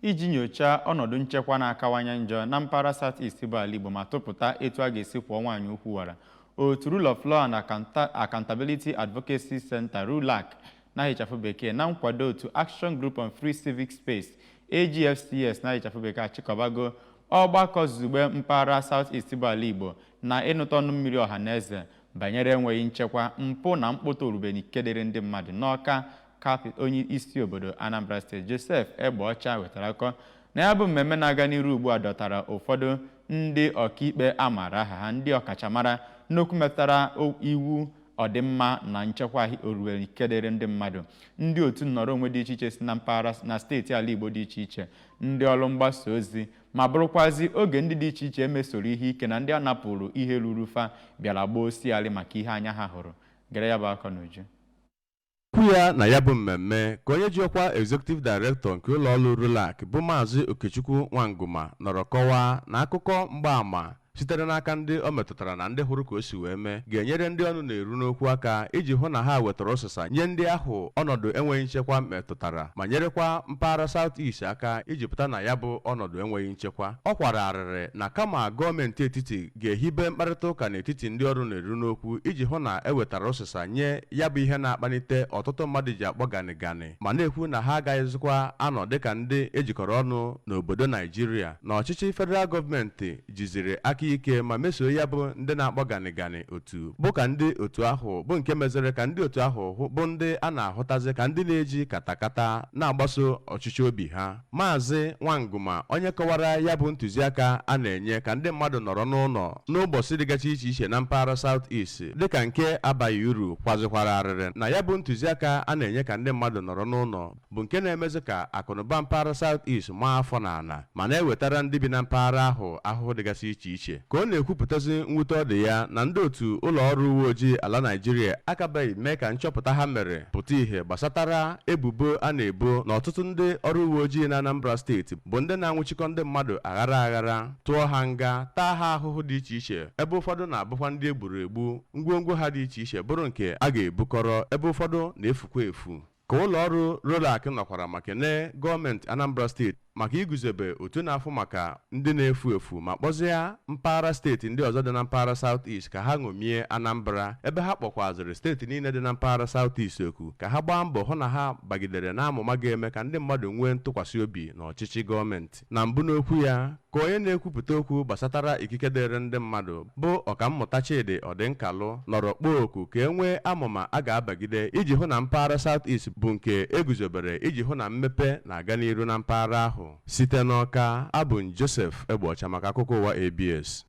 Iji nyochaa ọnọdụ nchekwa na-akawanye njọ na mpaghara South East bụ ala Igbo ma tụpụta etu a ga-esi kwụọ nwaanyị ukwu wara. Otu Rule of Law and Accountability Advocacy Center, RULAAC na ịchafụ bekee, na nkwado otu Action Group on Free Civic Space, AGFCS na ịchafụ bekee, achịkọbago ọgbakọ zugbe mpaghara South East bụ ala Igbo na ịnụta ọnụ mmiri ọha na eze banyere enweghị nchekwa, mpụ na mkpụta orubenike dịrị ndị mmadụ n'Ọka, onye isi obodo Anambra Steeti. Joseph Egbeọcha wetara akụkọ na ya bụ mmemme na-aga n'iru ugbu a dọtara ụfọdụ ndị ọkaikpe a maara aha ha, ndị ọkachamara n'okwu metụtara iwu, ọdịmma na nchekwa orubenike dịrị ndị mmadụ, ndị otu nnọrọ onwe dị iche iche si na mpaghara na steeti ala Igbo dị iche iche, ndị ọrụ mgbasa ozi, ma bụrụkwazi oge ndị dị iche iche emesoro ihe ike na ndị a napụrụ ihe ruru fa bịara gbaa osialị maka ihe anya ha hụrụ. Gere ya bụ akọ n'uju. Okwu ya na ya bụ mmemme ka onye ji ọkwa Executive Director nke ụlọọrụ RULAAC, bụ Maazị Okechukwu Nwanguma, nọrọ kọwaa na akụkọ mgbaàmà sitere n'aka ndị o metụtara na ndị hụrụ ka o si wee mee ga-enyere ndị ọnụ na-eru n'okwu aka iji hụ na ha wetara ụsịsa nye ndị ahụ ọnọdụ enweghị nchekwa metụtara, ma nyerekwa mpaghara South East aka iji pụta na ya bụ ọnọdụ enweghị nchekwa. Ọ kwara arịrị na kama gọọmenti etiti ga-ehibe mkparịta ụka n'etiti ndị ọrụ na-eru n'okwu iji hụ na ewetara ụsịsa nye ya bụ ihe na-akpalite ọtụtụ mmadụ ji akpọ gani gani, ma na-ekwu na ha agaghịzikwa anọ dịka ndị ejikọrọ ọnụ n'obodo Naijiria, na ọchịchị federal gọọmenti jiziri aka ike ma mesoo ya bụ ndị na-akpọ gani gani otu bụ ka ndị otu ahụ, bụ nke meziri ka ndị otu ahụ bụ ndị a na-ahụtazi ka ndị na-eji katakata na-agbaso ọchịchị obi ha. Maazị Nwanguma, onye kọwara ya bụ ntụziaka a na-enye ka ndị mmadụ nọrọ n'ụlọ n'ụbọchị dịgasị iche iche na mpaghara South East dịka nke abaghị uru, kwazikwara arịrị na ya bụ ntụziaka a na-enye ka ndị mmadụ nọrọ n'ụlọ bụ nke na-emezi ka akụnụba mpaghara South East maa afọ n'ala, ma na-ewetara ndị bi na mpaghara ahụ ahụhụ dịgasị iche iche. Ka ọ na-ekwupụtazi mwute ọ dị ya na ndị otu ụlọ ọrụ uwe ojii ala Naijiria akabeghị mee ka nchọpụta ha mere pụta ìhè gbasatara ebubo a na-ebo na ọtụtụ ndị ọrụ uwe ojii na Anambra Steeti bụ ndị na-anwụchikọ ndị mmadụ aghara aghara, tụọ ha nga, taa ha ahụhụ dị iche iche, ebe ụfọdụ na-abụkwa ndị egburu egbu, ngwongwo ha dị iche iche bụrụ nke a ga-ebukọrọ, ebe ụfọdụ na-efukwa efu. Ka ụlọ ọrụ RULAAC nọkwara ma kene gọọmenti Anambra Steeti maka iguzobe otu na-afụ maka ndị na-efu efu, ma kpọzie mpaghara steeti ndị ọzọ dị na mpaghara South East ka ha ṅomie Anambra, ebe ha kpọkwazịrị steeti niile dị na mpaghara South East oku ka ha gbaa mbọ hụ na ha bagidere n'amụma ga-eme ka ndị mmadụ nwee ntụkwasị obi n'ọchịchị gọọmenti. Na mbụ n'okwu ya, ka onye na-ekwupụta okwu gbasatara ikike dịrị ndị mmadụ, bụ Ọkammụta Chidi Ọdịnkalụ, nọrọ kpọọ oku ka e nwee amụma a ga-abagide iji hụ na mpaghara South East bụ nke eguzobere iji hụ na mmepe na-aga n'iru na mpaghara ahụ. Site n'Ọka, abụ m Joseph Egbeọcha maka akụkọ ụwa ABS.